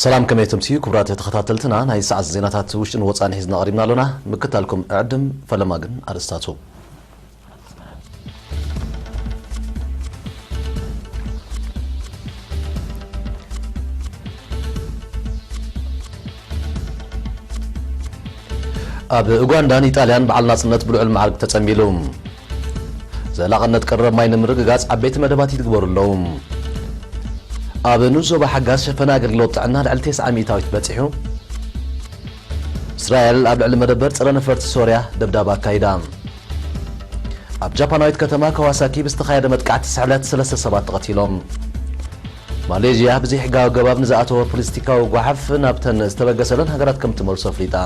ሰላም፣ ከመይ ትምስዩ ክቡራት ተኸታተልትና? ናይ ሰዓት ዜናታት ውሽጥን ወጻእን ሒዝና ቀሪብና ኣሎና። ምክታልኩም እዕድም፣ ፈለማ ግን ኣርእስታቱ። ኣብ ኡጋንዳን ኢጣልያን በዓል ናጽነት ብልዑል መዓርግ ተጸንቢሉ። ዘላቕነት ቀረብ ማይ ንምርግጋጽ ዓበይቲ መደባት ይትግበሩ ኣለዉ። ኣብ ንኡስ ዞባ ሓጋዝ ሸፈነ ኣገልግሎት ጥዕና ልዕሊ ተስዓ ሚእታዊት በጺሑ። እስራኤል ኣብ ልዕሊ መደበር ጸረ ነፈርቲ ሶርያ ደብዳብ ኣካይዳ። ኣብ ጃፓናዊት ከተማ ካዋሳኪ ብዝተኻየደ መጥቃዕቲ ስሕለት ሰለስተ ሰባት ተቐቲሎም። ማሌዥያ ብዘይሕጋዊ ኣገባብ ንዝኣተወ ፖለቲካዊ ጓሓፍ ናብተን ዝተበገሰለን ሃገራት ከም ትመልሶ ኣፍሊጣ።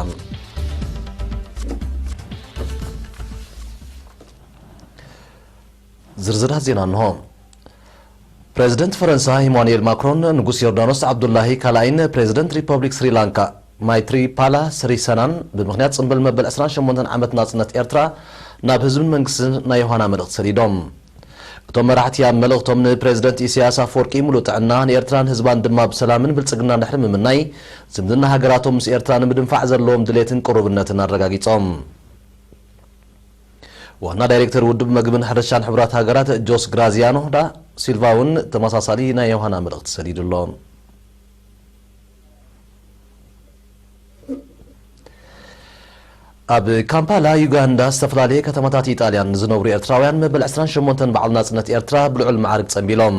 ዝርዝራት ዜና እንሆ። ፕሬዝደንት ፈረንሳ ኢማኑኤል ማክሮን ንጉስ ዮርዳኖስ ዓብዱላሂ ካልኣይን ፕሬዝደንት ሪፐብሊክ ስሪላንካ ማይትሪፓላ ስሪሰናን ብምኽንያት ጽምብል መበል ዕስራን ሸሞንተን ዓመት ናጽነት ኤርትራ ናብ ህዝብን መንግስትን ናይ ዮሃና መልእኽቲ ሰዲዶም። እቶም መራሕቲ ኣብ መልእኽቶም ንፕሬዝደንት ኢሳያስ ኣፈወርቂ ሙሉእ ጥዕና፣ ንኤርትራን ህዝባን ድማ ብሰላምን ብልጽግናን ድሕሪ ምምናይ፣ ዝምድና ሃገራቶም ምስ ኤርትራ ንምድንፋዕ ዘለዎም ድሌትን ቅሩብነትን ኣረጋጊጾም። ዋና ዳይሬክተር ውድብ መግብን ሕርሻን ሕቡራት ሃገራት ጆስ ግራዚያኖ ዳ ሲልቫ እውን ተመሳሳሊ ናይ ዮሃና መልእኽቲ ሰዲዱ ኣሎ። ኣብ ካምፓላ ዩጋንዳ ዝተፈላለየ ከተማታት ኢጣልያን ዝነብሩ ኤርትራውያን መበል ዕስራን ሸሞንተን በዓል ናጽነት ኤርትራ ብልዑል መዓርግ ጸንቢሎም።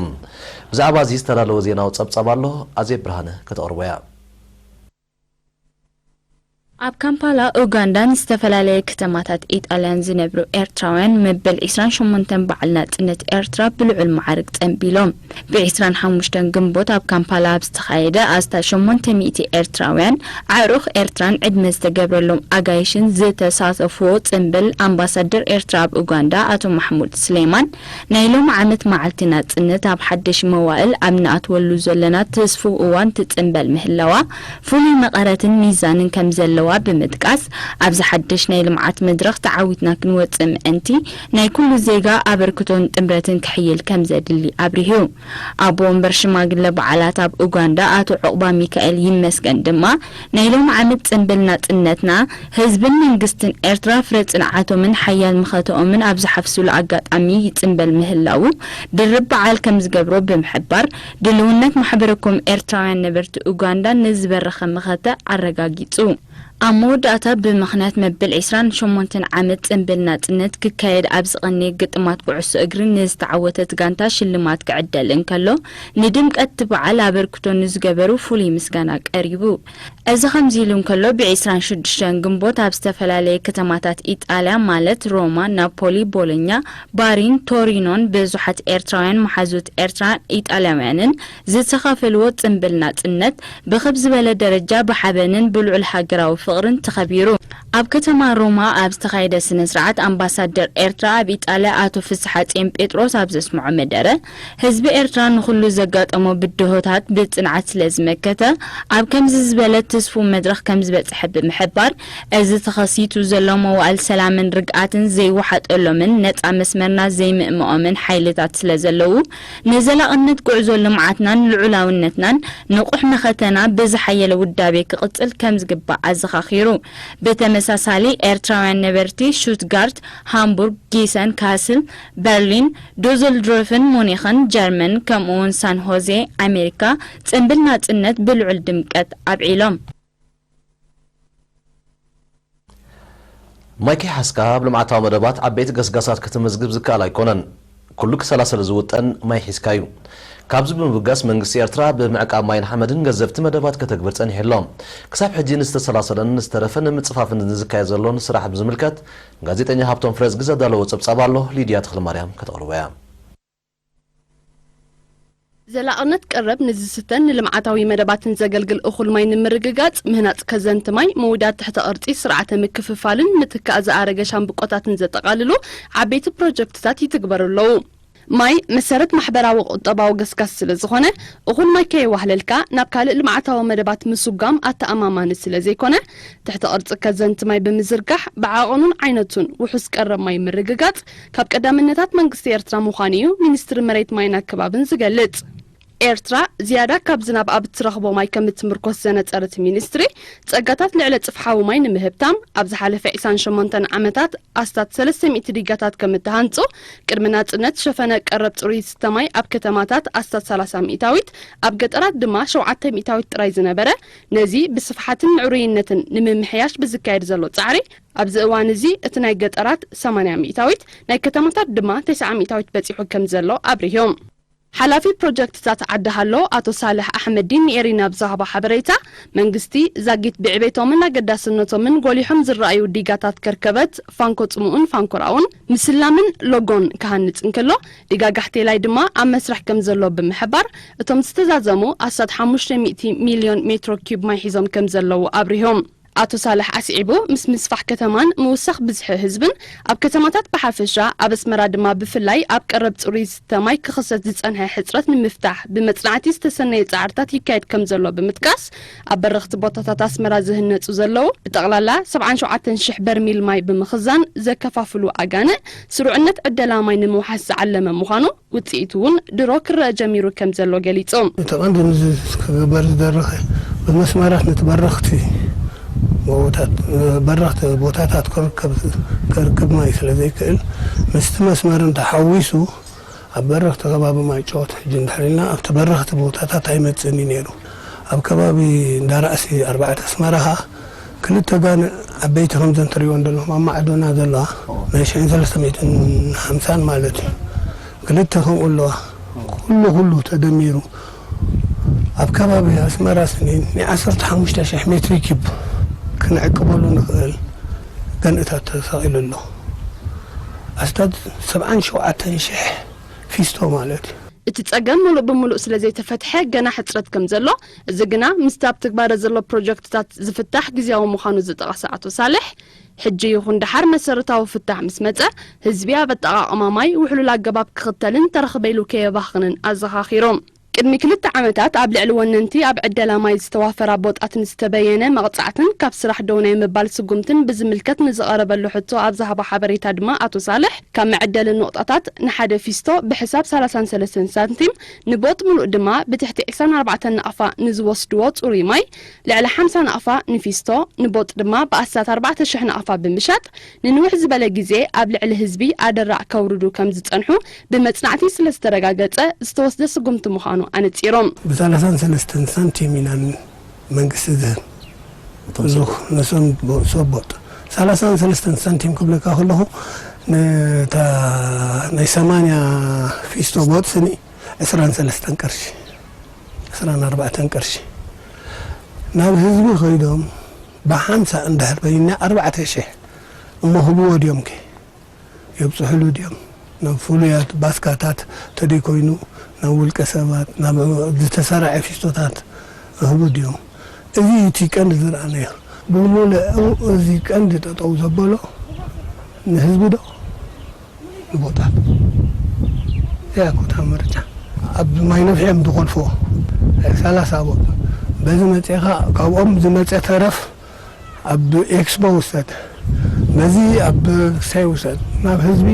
ብዛዕባ እዚ ዝተዳለወ ዜናዊ ጸብጻብ ኣሎ፣ ኣዜብ ብርሃነ ከተቕርቦ እያ። ኣብ ካምፓላ ኡጋንዳን ዝተፈላለየ ከተማታት ኢጣልያን ዝነብሩ ኤርትራውያን መበል ዕስራን ሸሞንተን በዓል ናጽነት ኤርትራ ብልዑል መዓርግ ጸንቢሎም። ብ ዕስራን ሓሙሽተን ግንቦት ኣብ ካምፓላ ኣብ ዝተኻየደ ኣስታት ሸሞንተ ሚእቲ ኤርትራውያን ኣዕሩኽ ኤርትራን ዕድመ ዝተገብረሎም ኣጋይሽን ዝተሳተፍዎ ጽምብል ኣምባሳደር ኤርትራ ኣብ ኡጋንዳ ኣቶ ማሕሙድ ስሌማን ናይ ሎም ዓመት መዓልቲ ናጽነት ኣብ ሓደሽ መዋእል ኣብ ንኣትወሉ ዘለና ተስፉው እዋን ትጽምበል ምህላዋ ፍሉይ መቐረትን ሚዛንን ከም ዘለዋ ብምጥቃስ፣ ኣብዚ ሓደሽ ናይ ልምዓት መድረኽ ተዓዊትና ክንወጽእ ምእንቲ ናይ ኩሉ ዜጋ ኣበርክቶን ጥምረትን ክሕይል ከም ዘድሊ ኣብሪሁ። ኣቦ ወንበር ሽማግለ በዓላት ኣብ ኡጋንዳ ኣቶ ዑቕባ ሚካኤል ይመስገን ድማ ናይ ሎም ዓመት ጽምብል ናጽነትና ህዝብን መንግስትን ኤርትራ ፍረ ጽንዓቶምን ሓያል መኸተኦምን ኣብ ዝሓፍሱሉ ኣጋጣሚ ይጽምበል ምህላዉ ድርብ በዓል ከም ዝገብሮ ብምሕባር፣ ድልውነት ማሕበረኮም ኤርትራውያን ነበርቲ ኡጋንዳ ንዝበረኸ መኸተ ኣረጋጊጹ። ኣብ መወዳእታ ብምኽንያት መበል ዕስራን ሸሞንተን ዓመት ጽምብል ናጽነት ክካየድ ኣብ ዝቐነየ ግጥማት ኩዕሶ እግሪ ንዝተዓወተት ጋንታ ሽልማት ክዕደል እንከሎ፣ ንድምቀት እቲ በዓል ኣበርክቶ ንዝገበሩ ፍሉይ ምስጋና ቀሪቡ። እዚ ከምዚ ኢሉ እንከሎ፣ ብ ዕስራን ሽዱሽተን ግንቦት ኣብ ዝተፈላለየ ከተማታት ኢጣልያ ማለት ሮማ፣ ናፖሊ፣ ቦሎኛ፣ ባሪን ቶሪኖን ብዙሓት ኤርትራውያን መሓዙት ኤርትራን ኢጣልያውያንን ዝተኻፈልዎ ጽምብል ናጽነት ብኽብ ዝበለ ደረጃ ብሓበንን ብልዑል ሃገራዊ ፍቕርን ተኸቢሩ። ኣብ ከተማ ሮማ ኣብ ዝተኻየደ ስነ ስርዓት ኣምባሳደር ኤርትራ ኣብ ኢጣልያ ኣቶ ፍስሓጽዮን ጴጥሮስ ኣብ ዘስምዖ መደረ፣ ህዝቢ ኤርትራ ንኹሉ ዘጋጠሞ ብድሆታት ብጽንዓት ስለ ዝመከተ፣ ኣብ ከምዚ ዝበለ ትስፉው መድረኽ ከም ዝበጽሐ ብምሕባር፣ እዚ ተኸሲቱ ዘሎ መዋእል ሰላምን ርግኣትን ዘይወሓጠሎምን ነጻ መስመርና ዘይምእምኦምን ሓይልታት ስለ ዘለዉ፣ ንዘላቕነት ጉዕዞ ልምዓትናን ልዑላውነትናን ንቑሕ መኸተና ብዝሓየለ ውዳቤ ክቕጽል ከም ዝግባእ ኣዘኻኺሩ። ብተመሳሳሊ፣ ኤርትራውያን ነበርቲ ሹትጋርት፣ ሃምቡርግ፣ ጊሰን፣ ካስል፣ በርሊን፣ ዱስልድሮፍን ሙኒኽን ጀርመን፣ ከምኡውን ሳን ሆዜ ኣሜሪካ፣ ጽምብል ናጽነት ብልዑል ድምቀት ኣብዒሎም። ማይ ከይሓዝካ ኣብ ልምዓታዊ መደባት ዓበይቲ ገስጋሳት ከተመዝግብ ዝከኣል ኣይኮነን። ኩሉ ክሰላሰል ዝውጠን ማይ ሒዝካ እዩ። ካብዚ ብምብጋስ መንግስቲ ኤርትራ ብምዕቃብ ማይን ሓመድን ገዘፍቲ መደባት ከተግብር ጸኒሑ ኣሎ። ክሳብ ሕጂ ንዝተሰላሰለን ዝተረፈን ንምጽፋፍን ዝካየድ ዘሎን ስራሕ ብዝምልከት ጋዜጠኛ ሃብቶም ፍረዝጊ ዘዳለዎ ጸብጻብ ኣሎ፣ ሊድያ ተኽለማርያም ከተቕርቦ እያ። ዘላቕነት ቀረብ ንዝስተን ንልምዓታዊ መደባትን ዘገልግል እኹል ማይ ንምርግጋጽ፣ ምህናጽ ከዘንቲ ማይ፣ ምውዳድ ትሕተ ቅርጺ ስርዓተ ምክፍፋልን ምትካእ ዝኣረገ ሻምብቆታትን ዘጠቓልሉ ዓበይቲ ፕሮጀክትታት ይትግበሩ ኣለዉ። ማይ መሰረት ማሕበራዊ ቁጠባዊ ገስጋስ ስለ ዝኾነ፣ እኹል ማይ ከየዋህለልካ ናብ ካልእ ልምዓታዊ መደባት ምስጓም ኣተኣማማኒ ስለ ዘይኮነ፣ ትሕተ ቅርጺ ከዘንቲ ማይ ብምዝርጋሕ፣ ብዓቐኑን ዓይነቱን ውሑስ ቀረብ ማይ ምርግጋጽ ካብ ቀዳምነታት መንግስቲ ኤርትራ ምዃኑ እዩ ሚኒስትሪ መሬት ማይን ኣከባብን ዝገልጽ። ኤርትራ ዝያዳ ካብ ዝናብ ኣብ እትረኽቦ ማይ ከም እትምርኮስ ዘነጸረ እቲ ሚኒስትሪ፣ ጸጋታት ልዕለ ጽፍሓዊ ማይ ንምህብታም ኣብ ዝሓለፈ ዕስራን ሸሞንተን ዓመታት ኣስታት ሰለስተ ሚእቲ ዲጋታት ከም እተሃንጹ፣ ቅድሚ ናጽነት ሸፈነ ቀረብ ጽሩይ ዝስተ ማይ ኣብ ከተማታት ኣስታት ሰላሳ ሚእታዊት፣ ኣብ ገጠራት ድማ ሸውዓተ ሚእታዊት ጥራይ ዝነበረ፣ ነዚ ብስፍሓትን ምዕሩይነትን ንምምሕያሽ ብዝካየድ ዘሎ ጻዕሪ፣ ኣብዚ እዋን እዚ እቲ ናይ ገጠራት ሰማንያ ሚእታዊት፣ ናይ ከተማታት ድማ ተስዓ ሚእታዊት በጺሑ ከም ዘሎ ኣብሪሆም። ሓላፊ ፕሮጀክትታት ዓዲ ሃሎ ኣቶ ሳልሕ ኣሕመዲን ንኤሪና ብዝሃቦ ሓበሬታ፣ መንግስቲ ዛጊት ብዕቤቶምን ኣገዳስነቶምን ጎሊሖም ዝረኣዩ ዲጋታት ከርከበት፣ ፋንኮ ጽሙኡን ፋንኮ ራኡን፣ ምስላምን ሎጎን ክሃንጽ እንከሎ፣ ዲጋ ጋሕቴላይ ድማ ኣብ መስርሕ ከም ዘሎ ብምሕባር፣ እቶም ዝተዛዘሙ ኣስታት ሓሙሽተ ሚእቲ ሚልዮን ሜትሮ ኪዩብ ማይ ሒዞም ከም ዘለዉ ኣብሪሆም። ኣቶ ሳልሕ ኣስዒቡ፣ ምስ ምስፋሕ ከተማን ምውሳኽ ብዝሒ ህዝብን፣ ኣብ ከተማታት ብሓፈሻ፣ ኣብ ኣስመራ ድማ ብፍላይ፣ ኣብ ቀረብ ጽሩይ ዝስተ ማይ ክኽሰት ዝጸንሐ ሕጽረት ንምፍታሕ ብመጽናዕቲ ዝተሰነየ ጻዕርታት ይካየድ ከም ዘሎ ብምጥቃስ፣ ኣብ በረኽቲ ቦታታት ኣስመራ ዝህነጹ ዘለዉ ብጠቕላላ ሰብዓን ሸውዓተን ሽሕ በርሚል ማይ ብምኽዛን ዘከፋፍሉ ኣጋንእ፣ ስሩዕነት ዕደላ ማይ ንምውሓስ ዝዓለመ ምዃኑ፣ ውጽኢቱ እውን ድሮ ክረአ ጀሚሩ ከም ዘሎ ገሊጹ። እቲ ቀንዲ ንዚ ክግበር ዝደረኸ፣ ብመስመራት ነቲ በረኽቲ ጎቦታት፣ በረኽቲ ቦታታት ክርከብ፣ ክርክብ ማይ ስለ ዘይክእል፣ ምስቲ መስመርን ተሓዊሱ ኣብ በረኽቲ ከባቢ ማይ ጨወት ሕጂ እንድሕር ኢልና ኣብቲ በረኽቲ ቦታታት ኣይመጽእን እዩ ነይሩ። ኣብ ከባቢ እንዳራእሲ ኣርባዕተ ኣስመራ ኸኣ ክልተ ጋንእ ዓበይቲ ከምዘን ትሪእወን ዘለኹም ኣብ ማዕዶና ዘለዋ ናይ ሽሕን ሰለስተ ሚእትን ሓምሳን ማለት እዩ። ክልተ ከምኡ ኣለዋ። ኩሉ ኩሉ ተደሚሩ ኣብ ከባቢ ኣስመራ ስኒ ናይ ዓሰርተ ሓሙሽተ ሽሕ ሜትሪ ኪብ ክንዕቅበሉ ንኽእል ገንእታት ተሳቒሉ ኣሎ። ኣስታት ሰብዓን ሸውዓተን ሽሕ ፊስቶ ማለት እዩ። እቲ ጸገም ምሉእ ብምሉእ ስለ ዘይተፈትሐ ገና ሕጽረት ከም ዘሎ፣ እዚ ግና ምስቲ ኣብ ትግባረ ዘሎ ፕሮጀክትታት ዝፍታሕ ግዝያዊ ምዃኑ ዝጠቐሰ ኣቶ ሳልሕ፣ ሕጂ ይኹን ደሓር መሰረታዊ ፍታሕ ምስ መጸ፣ ህዝቢ ኣብ ኣጠቓቕማ ማይ ውሕሉል ኣገባብ ክኽተልን ተረኽበ ኢሉ ከየባኽንን ኣዘኻኺሩ። ቅድሚ ክልተ ዓመታት ኣብ ልዕሊ ወነንቲ ኣብ ዕደላ ማይ ዝተዋፈራ ቦጣት ንዝተበየነ መቕጻዕትን ካብ ስራሕ ደው ናይ ምባል ስጉምትን ብዝምልከት ንዝቐረበሉ ሕቶ ኣብ ዝሃቦ ሓበሬታ ድማ ኣቶ ሳልሕ፣ ካብ መዐደሊ ኑቕጣታት ንሓደ ፊስቶ ብሕሳብ ሰላሳን ሰለስተን ሳንቲም፣ ንቦጥ ምሉእ ድማ ብትሕቲ ዕስራን ኣርባዕተን ናቕፋ ንዝወስድዎ ጽሩይ ማይ፣ ልዕሊ ሓምሳ ናቕፋ ንፊስቶ፣ ንቦጥ ድማ ብኣስታት ኣርባዕተ ሽሕ ናቕፋ ብምሻጥ፣ ንንውሕ ዝበለ ግዜ ኣብ ልዕሊ ህዝቢ ኣደራዕ ከውርዱ ከም ዝጸንሑ ብመጽናዕቲ ስለ ዝተረጋገጸ ዝተወስደ ስጉምቲ ምዃኑ ኣነጺሮም። ብሰላሳን ሰለስተን ሳንቲም ኢና መንግስቲ ዝህብ። እቶም እዙ ሰብ ነሶም ቦ-፣ ሰብ ቦጥ ሰላሳን ሰለስተን ሳንቲም ክብለካ ከለኹ፣ ነታ ናይ ሰማንያ ፊስቶ ቦጥ ስኒ ዕስራን ሰለስተን ቅርሺ፣ ዕስራን ኣርባዕተን ቅርሺ ናብ ህዝቢ ከይዶም ብሓምሳ እንድሕር በይና ኣርባዕተ ሽሕ እሞ ህብዎ ድዮም ከ? የብጽሕሉ ድዮም? ናብ ፍሉያት ባስካታት ተደይኮይኑ ናብ ውልቀ ሰባት፣ ናብ ዝተሰራዐ ፊስቶታት ይህቡ ድዮም? እዚ እቲ ቀንዲ ዝረኣናዮ። ብምሉእ እዚ ቀንዲ ጠጠው ዘበሎ ንህዝቢ ዶ ንቦታት? እዚኣ እኮ እታ ምርጫ። ኣብ ማይ ነፍሒ እዮም ዝኾልፍዎ። ሰላሳ ቦት። በዚ መጺኻ ካብኦም ዝመጸ ተረፍ ኣብ ኤክስፖ ውሰድ፣ ነዚ ኣብ ክሳይ ውሰድ፣ ናብ ህዝቢ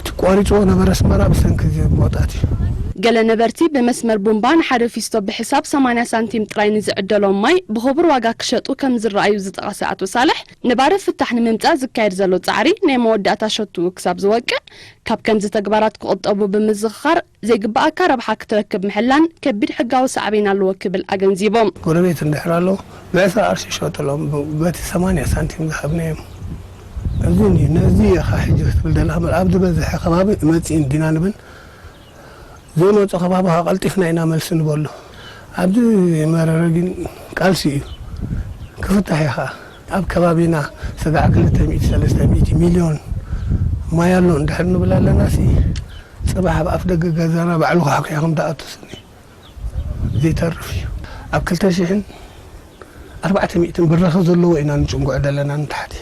እቲ ቋሪፅዎ ነበረ ኣስመራ ብሰንኪ እዚ መውጣት እዩ። ገለ ነበርቲ ብመስመር ቡምባ ንሓደ ፊስቶ ብሕሳብ ሰማንያ ሳንቲም ጥራይ ንዝዕደሎም ማይ ብኽቡር ዋጋ ክሸጡ ከም ዝረኣዩ ዝጠቐሰ ኣቶ ሳልሕ፣ ነባሪ ፍታሕ ንምምፃእ ዝካየድ ዘሎ ፃዕሪ ናይ መወዳእታ ሸቱ ክሳብ ዝወቅዕ ካብ ከምዚ ተግባራት ክቑጠቡ ብምዝኽኻር፣ ዘይግብኣካ ረብሓ ክትረክብ ምሕላን ከቢድ ሕጋዊ ሳዕቤን ኣለዎ ክብል ኣገንዚቦም። ጎረቤት እንድሕር ኣሎ፣ ብዕስራ ቅርሺ ይሸጥሎም፣ ብ-፣ በቲ ሰማንያ ሳንቲም ዝሃብናዮም። እዚ ኒ-፣ ነዚ ኢኻ ሕጂ ክትብል ዘለኻ እምበር፣ ኣብ ዝበዝሐ ከባቢ መጺእን ዲና ንብል፣ ዘይመጹ ከባቢ ኸዓ ቀልጢፍና ኢና መልሲ ንበሉ። ኣብዚ መረረ ግን ቃልሲ እዩ። ክፍታሕ እዩ ኸዓ። ኣብ ከባቢና ስጋዕ ክልተ ሚእቲ፣ ሰለስተ ሚእቲ ሚልዮን ማይ ኣሎ እንድሕር ንብል ኣለና ሲ፣ ጽባሕ ኣብ ኣፍ ደገ ገዛና ባዕሉ ኳሕኩሕኩም ትኣቱ ስኒ ዘይተርፍ እዩ። ኣብ ክልተ ሽሕን ኣርባዕተ ሚእትን ብራኸ ዘለዎ ኢና ንጭንጉዕ ዘለና ንታሕቲ።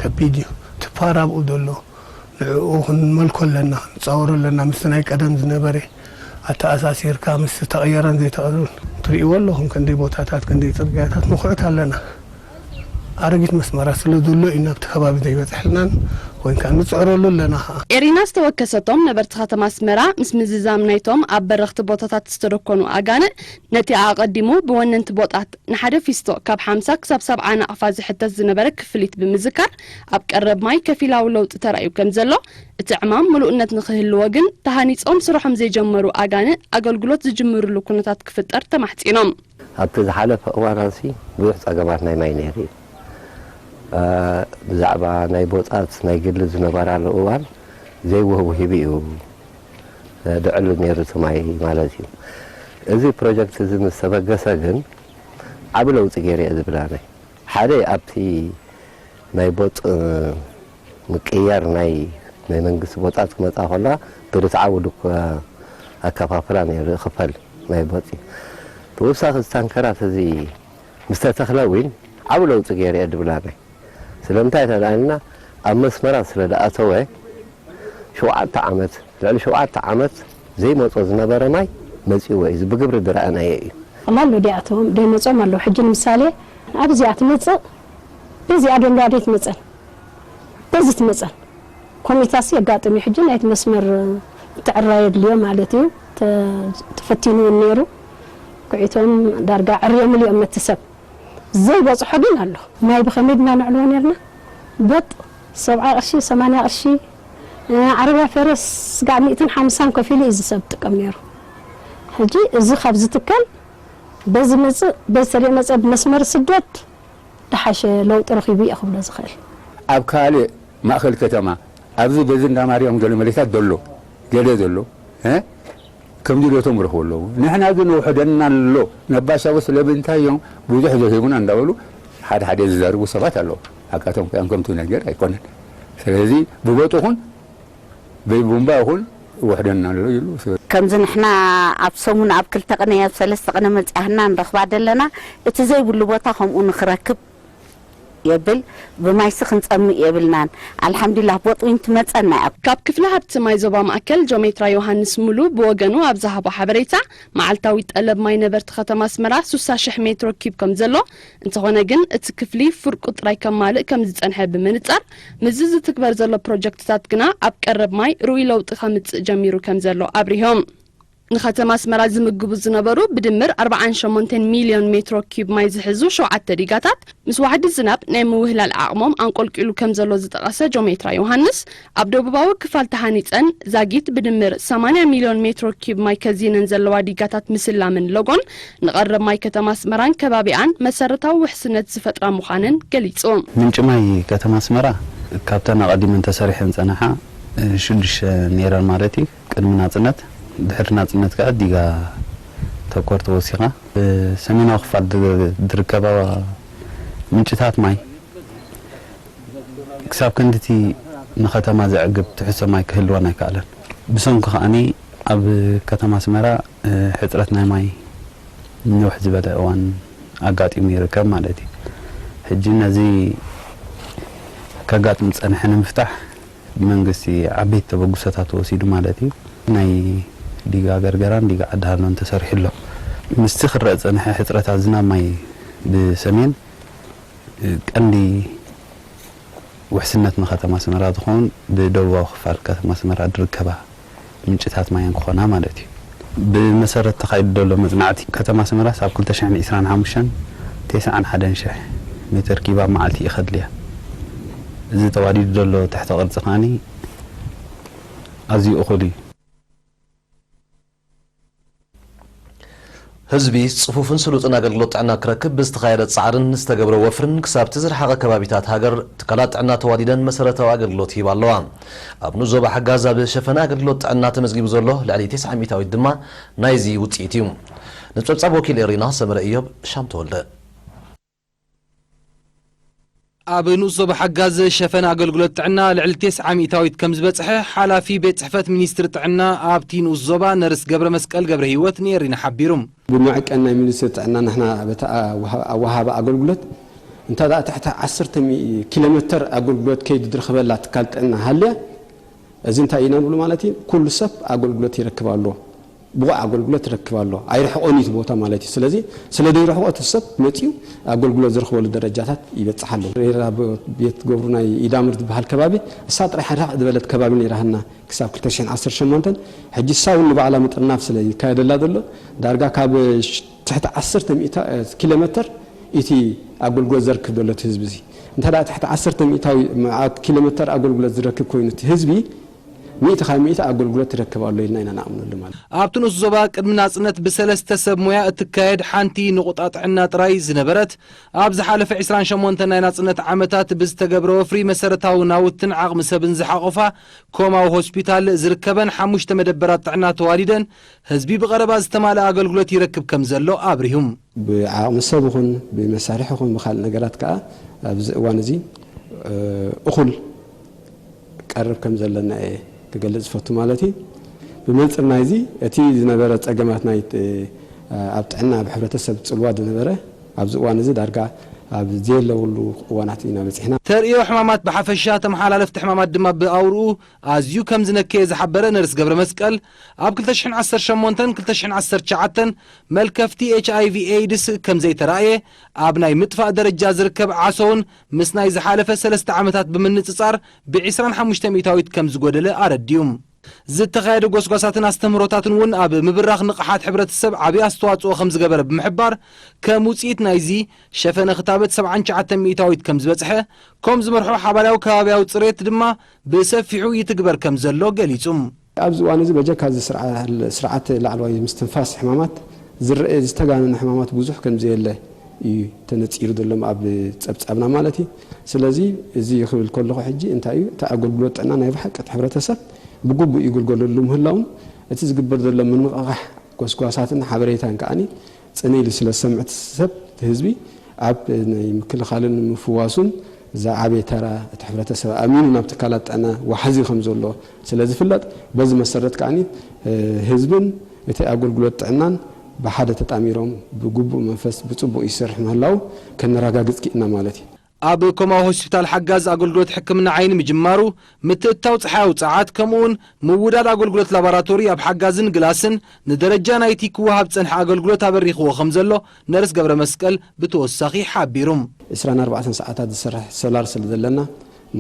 ከቢድ እዩ። ትፋር ኣብኡ ዘሎ ንዕኡ ክንመልኮ ኣለና፣ ክንጻወሮ ኣለና። ምስቲ ናይ ቀደም ዝነበረ ኣተኣሳሲርካ ምስ ተቐየረን ዘይተቐየረን ትርእይዎ ኣለኹም። ክንደይ ቦታታት፣ ክንደይ ጽርግያታት ንኹዕት ኣለና። ኣረጊት መስመራት ስለ ዘሎ እዩ ናብቲ ከባቢ ዘይበፅሐልናን፣ ወይ ከዓ ንፅዕረሉ ኣለና ከዓ። ኤሪና ዝተወከሰቶም ነበርቲ ከተማ ኣስመራ፣ ምስ ምዝዛም ናይቶም ኣብ በረኽቲ ቦታታት ዝተደኮኑ ኣጋንእ፣ ነቲ ኣቐዲሙ ብወነንቲ ቦጣት ንሓደ ፊስቶ ካብ ሓምሳ ክሳብ ሰብዓ ናቕፋ ዝሕተት ዝነበረ ክፍሊት ብምዝካር፣ ኣብ ቀረብ ማይ ከፊላዊ ለውጢ ተራእዩ ከም ዘሎ፣ እቲ ዕማም ምሉእነት ንኽህልዎ ግን፣ ተሃኒጾም ስርሖም ዘይጀመሩ ኣጋንእ ኣገልግሎት ዝጅምርሉ ኩነታት ክፍጠር ተማሕጺኖም። ኣብቲ ዝሓለፈ እዋናትሲ ብዙሕ ጸገማት ናይ ማይ ነይሩ እዩ። ብዛዕባ ናይ ቦጻት ናይ ግሊ ዝነበራሉ እዋን ዘይውህውሂቡ እዩ ድዕሉ ነይሩ እቲ ማይ ማለት እዩ። እዚ ፕሮጀክት እዚ ምስ ተበገሰ ግን ዓቢ ለውጢ ገይሩ እየ ዝብል ኣነ። ሓደ ኣብቲ ናይ ቦጥ ምቅያር ናይ ናይ መንግስቲ ቦጣት ክመጻ ከላ ብርትዓዊ ድኮ ኣከፋፍላ ነይሩ ክፈል ናይ ቦጥ ተወሳኺ ታንከራት እዚ ምስ ተተኽለ እውን ዓቢ ለውጢ ገይረ እየ ድብል ኣነ። ስለምንታይ ተዳልና ኣብ መስመራት ስለ ደኣተወ ሸውዓተ ዓመት ልዕሊ ሸውዓተ ዓመት ዘይመጾ ዝነበረ ማይ መጺዎ እዩ ብግብሪ ዝረኣናዮ እዩ። ኣማሎ ዲኣቶም ደይመጾም ኣለዉ ሕጂ ንምሳሌ ኣብዚኣ ትመጽእ በዚኣ ደንዳ ደይ ትመጸን በዚ ትመጸን ኮሚታሲ የጋጥም እዩ ሕጂ ናይቲ መስመር ትዕራ የድልዮ ማለት እዩ ተፈቲኑ እውን ነይሩ ኩዒቶም ዳርጋ ዕርዮምሉ እዮም ነቲ ሰብ ዘይበጽሖ ግን ኣሎ ማይ ብኸመይ ድና ነዕልዎ ነርና ቦጥ ሰብዓ ቅርሺ ሰማንያ ቅርሺ ዓረብያ ፈረስ ስጋዕ ሚእትን ሓምሳን ከፊሉ እዩ ዝሰብ ጥቀም ነይሩ ሕጂ እዚ ካብ ዝትከል በዚ መፅእ በዚ ተደይ መፀ ብመስመር ስደድ ድሓሸ ለውጢ ረኺቡ እየ ክብሎ ዝኽእል ኣብ ካልእ ማእኸል ከተማ ኣብዚ በዚ እንዳ ማርያም ገለ መሬታት ዘሎ ገለ ዘሎ እ ከም ድልየቶም ይረኽቡ ኣለዉ። ንሕና ግን ውሕደና ኣሎ ነባሻቡ ስለምንታይ እዮም ብዙሕ ዘይህቡና እንዳበሉ ሓደ ሓደ ዝዛርቡ ሰባት ኣለዉ። ኣካቶም ከኣንከምቱ ነገር ኣይኮነን። ስለዚ ብቦጥ ይኹን ብቡምባ ይኹን ውሕደና ኣሎ ይብሉ። ከምዚ ንሕና ኣብ ሰሙን ኣብ ክልተ ቅነ ኣብ ሰለስተ ቅነ መፅኣህና ንረኽባ ዘለና እቲ ዘይብሉ ቦታ ከምኡ ንክረክብ የብል ብማይሲ ክንፀምእ የብልናን ኣልሓምዱሊላህ ቦጥ ዊን ትመፀና እያ። ካብ ክፍሊ ሃብቲ ማይ ዞባ ማእከል ጆሜትራ ዮሃንስ ሙሉ ብወገኑ ኣብ ዝሃቦ ሓበሬታ መዓልታዊ ጠለብ ማይ ነበርቲ ከተማ ኣስመራ ሱሳ ሽሕ ሜትሮ ኪብ ከም ዘሎ እንተኾነ ግን እቲ ክፍሊ ፍርቁ ጥራይ ከማልእ ከም ዝፀንሐ ብምንፃር ምስዚ ዝትግበር ዘሎ ፕሮጀክትታት ግና ኣብ ቀረብ ማይ ርኡይ ለውጢ ከምፅእ ጀሚሩ ከም ዘሎ ኣብሪሆም። ንከተማ ኣስመራ ዝምግቡ ዝነበሩ ብድምር ኣርብዓን ሸሞንተን ሚልዮን ሜትሮ ኪዩብ ማይ ዝሕዙ ሸውዓተ ዲጋታት፣ ምስ ዋሕዲ ዝናብ ናይ ምውህላል ዓቕሞም ኣንቆልቂሉ ከም ዘሎ ዝጠቐሰ ጆሜትራ ዮሃንስ፣ ኣብ ደቡባዊ ክፋል ተሃኒጸን ዛጊት ብድምር ሰማንያ ሚልዮን ሜትሮ ኪዩብ ማይ ከዚነን ዘለዋ ዲጋታት ምስላምን ሎጎን፣ ንቐረብ ማይ ከተማ ኣስመራን ከባቢኣን መሰረታዊ ውሕስነት ዝፈጥራ ምዃነን ገሊጹ። ምንጪ ማይ ከተማ ኣስመራ ካብተን ኣቐዲመን ተሰሪሐን ዝጸንሓ ሽዱሽተ ነይረን ማለት እዩ። ቅድሚ ናጽነት፣ ድሕሪ ናጽነት ከኣ ዲጋ ተኮር ተወሲኻ። ሰሜናዊ ክፋል ዝርከባ ምንጭታት ማይ ክሳብ ክንድቲ ንከተማ ዘዕግብ ትሕዝቶ ማይ ክህልወን ኣይከኣለን። ብሰንኩ ከኣኒ ኣብ ከተማ ኣስመራ ሕጽረት ናይ ማይ ንንውሕ ዝበለ እዋን ኣጋጢሙ ይርከብ ማለት እዩ። ሕጂ ነዚ ከጋጥም ዝጸንሐ ንምፍታሕ ብመንግስቲ ዓበይቲ ተበግሶታት ተወሲዱ ማለት እዩ። ናይ ዲጋ ገርገራን ዲጋ ዓዲ ሃሎን ተሰሪሑ ኣሎ። ምስቲ ክረአ ዝጸንሐ ሕጽረት ኣዝናብ ማይ ብሰሜን ቀንዲ ውሕስነት ንከተማ ኣስመራ ዝኸውን ብደቡባዊ ክፋል ከተማ ኣስመራ ዝርከባ ምንጭታት ማየን ክኾና ማለት እዩ። ብመሰረት ተኻይዱ ዘሎ መጽናዕቲ፣ ከተማ ኣስመራስ ኣብ ክልተ ሽሕን ዕስራን ሓሙሽተን ተስዓን ሓደን ሽሕ ሜተር ኪብ ኣብ መዓልቲ እዩ ከድልያ። እዚ ተዋዲዱ ዘሎ ትሕተ ቅርጺ ከኣኒ ኣዝዩ እኹል እዩ። ህዝቢ ጽፉፍን ስሉጥን ኣገልግሎት ጥዕና ክረክብ ብዝተኻየደ ጻዕርን ዝተገብረ ወፍርን ክሳብቲ ዝረሓቐ ከባቢታት ሃገር ትካላት ጥዕና ተዋዲደን መሰረታዊ ኣገልግሎት ይህባ ኣለዋ። ኣብ ንኡስ ዞባ ሓጋዝ ኣብ ሸፈነ ኣገልግሎት ጥዕና ተመዝጊቡ ዘሎ ልዕሊ ተስዓ ሚእታዊት ድማ ናይዚ ውጽኢት እዩ። ንጸብጻብ ወኪል ኤሪና ሰመረ ኢዮብ ሻም ተወልደ። ኣብ ንኡስ ዞባ ሓጋዝ ሸፈነ ኣገልግሎት ጥዕና ልዕሊ ተስዓ ሚእታዊት ከም ዝበጽሐ ሓላፊ ቤት ጽሕፈት ሚኒስትሪ ጥዕና ኣብቲ ንኡስ ዞባ ነርስ ገብረመስቀል ገብረሂወት ንኤሪና ሓቢሩ። ብመዐቀን ናይ ሚኒስትሪ ጥዕና ንሕና በቲ ኣወሃባ ኣገልግሎት እንተ ደኣ ትሕቲ ዓሰርተ ኪሎ ሜተር ኣገልግሎት ከይዲ ዝረኽበላ ትካል ጥዕና ሃልያ እዚ እንታይ ኢና ንብሉ ማለት እዩ ኩሉ ሰብ ኣገልግሎት ይረክብ ኣሎ። ብቑዕ ኣገልግሎት ይረክብ ኣሎ። ኣይርሕቆን እዩ እቲ ቦታ ማለት እዩ። ስለዚ ስለ ዘይርሕቆ እቲ ሰብ መፂኡ ኣገልግሎት ዝረኽበሉ ደረጃታት ይበፅሕ ኣሎ። ሬራ ብ-፣ ቤት ገብሩ ናይ ኢዳምር ዝበሃል ከባቢ እሳ ጥራሕ ራቕ ዝበለት ከባቢ ነይራሃና ክሳብ ክልተ ሽሕን ዓሰርተ ሸሞንተን። ሕጂ እሳ እውን ንባዕላ ምጥርናፍ ስለ ይካየደላ ዘሎ ዳርጋ ካብ ሽ-፣ ትሕቲ ዓሰርተ ሚእታ ኪሎ ሜትር እቲ ኣገልግሎት ዘርክብ ዘሎ እቲ ህዝቢ እዚ። እንተ ደኣ ትሕቲ ዓሰርተ ሚእታዊ መዓት ኪሎ ሜትር ኣገልግሎት ዝረክብ ኮይኑ እቲ ህዝቢ ሚእቲ ካብ ሚእቲ ኣገልግሎት ትረክብ ኣሎ ኢልና ኢና ንኣምነሉ ማለት እዩ። ኣብቲ ንኡስ ዞባ ቅድሚ ናጽነት ብሰለስተ ሰብ ሞያ እትካየድ ሓንቲ ንቑጣ ጥዕና ጥራይ ዝነበረት፣ ኣብ ዝሓለፈ ዕስራን ሸሞንተን ናይ ናጽነት ዓመታት ብዝተገብረ ወፍሪ መሰረታዊ ናውትን ዓቕሚ ሰብን ዝሓቖፋ ኮማዊ ሆስፒታል ዝርከበን ሓሙሽተ መደበራት ጥዕና ተዋዲደን ህዝቢ ብቐረባ ዝተማልአ ኣገልግሎት ይረክብ ከም ዘሎ ኣብሪሁም። ብዓቕሚ ሰብ ይኹን ብመሳርሒ ይኹን ብኻልእ ነገራት ከኣ ኣብዚ እዋን እዚ፣ እ፣ እኹል ቀርብ ከም ዘለና እየ ክገልጽ ዝፈቱ ማለት እዩ። ብመንጽር ናይዚ እቲ ዝነበረ ጸገማት ናይ፣ እ፣ ኣብ ጥዕና ኣብ ሕብረተሰብ ጽልዋ ዝነበረ ኣብዚ እዋን እዚ ዳርጋ ኣብ ዘየለውሉ እዋናት ኢና በጺሕና። ተርእዮ ሕማማት ብሓፈሻ ተመሓላለፍቲ ሕማማት ድማ ብኣውርኡ ኣዝዩ ከም ዝነከየ ዝሓበረ ነርስ ገብረ መስቀል ኣብ ክልተ ሽሕን ዓሰርተ ሸሞንተን ክልተ ሽሕን ዓሰርተ ትሽዓተን መልከፍቲ ኤች ኣይ ቪ ኤድስ ከም ዘይተራእየ ኣብ ናይ ምጥፋእ ደረጃ ዝርከብ ዓሶውን ምስ ናይ ዝሓለፈ ሰለስተ ዓመታት ብምንጽጻር ብ ዕስራን ሓሙሽተ ሚእታዊት ከም ዝጎደለ ኣረዲኡ። ዝተኻየደ ጎስጓሳትን ኣስተምህሮታትን እውን ኣብ ምብራኽ ንቕሓት ሕብረተሰብ ዓብዪ ኣስተዋጽኦ ከም ዝገበረ ብምሕባር ከም ውጽኢት ናይዚ ሸፈነ ክታበት ሰብዓን ትሽዓተን ሚእታዊት ከም ዝበጽሐ፣ ከም ዝመርሖ ሓባራዊ ከባቢያዊ ጽሬት ድማ ብሰፊሑ ይትግበር ከም ዘሎ ገሊጹ። ኣብዚ እዋን እዚ በጀካ እዚ ስርዓ-፣ ስርዓት ላዕለዋይ ምስትንፋስ ሕማማት ዝረአ ዝተጋነነ ሕማማት ብዙሕ ከም ዘየለ እዩ ተነጺሩ ዘሎ ኣብ ጸብጻብና ማለት እዩ። ስለዚ እዚ ክብል ከለኹ ሕጂ እንታይ እዩ እቲ ኣገልግሎት ጥዕና ናይ ብሓቂ እቲ ሕብረተሰብ ብግቡእ ይግልገለሉ ምህላውን እቲ ዝግበር ዘሎ ምንቕቓሕ ጎስጓሳትን ሓበሬታን ከኣኒ ጽን ኢሉ ስለ ዝሰምዕ እቲ ሰብ፣ እቲ ህዝቢ ኣብ ናይ ምክልኻልን ምፍዋሱን ዝዓበየ ተራ እቲ ሕብረተሰብ ኣሚኑ ናብ ትካላት ጥዕና ዋሕዚ ከም ዘሎ ስለ ዝፍለጥ፣ በዚ መሰረት ከኣኒ፣ እ፣ ህዝብን እቲ ኣገልግሎት ጥዕናን ብሓደ ተጣሚሮም ብግቡእ መንፈስ ብጽቡቕ ይሰርሕ ምህላው ከነረጋግጽ ክኢልና ማለት እዩ። ኣብ ኮማዊ ሆስፒታል ሓጋዝ ኣገልግሎት ሕክምና ዓይኒ ምጅማሩ፣ ምትእትታው ጸሓያዊ ጸዓት፣ ከምኡውን ምውዳድ ኣገልግሎት ላቦራቶሪ ኣብ ሓጋዝን ግላስን ንደረጃ ናይቲ ክወሃብ ዝጸንሐ ኣገልግሎት ኣበሪኽዎ ከም ዘሎ ነርስ ገብረ መስቀል ብተወሳኺ ሓቢሩ። ዕስራን ኣርባዕተን ሰዓታት ዝሰርሕ ሶላር ስለ ዘለና፣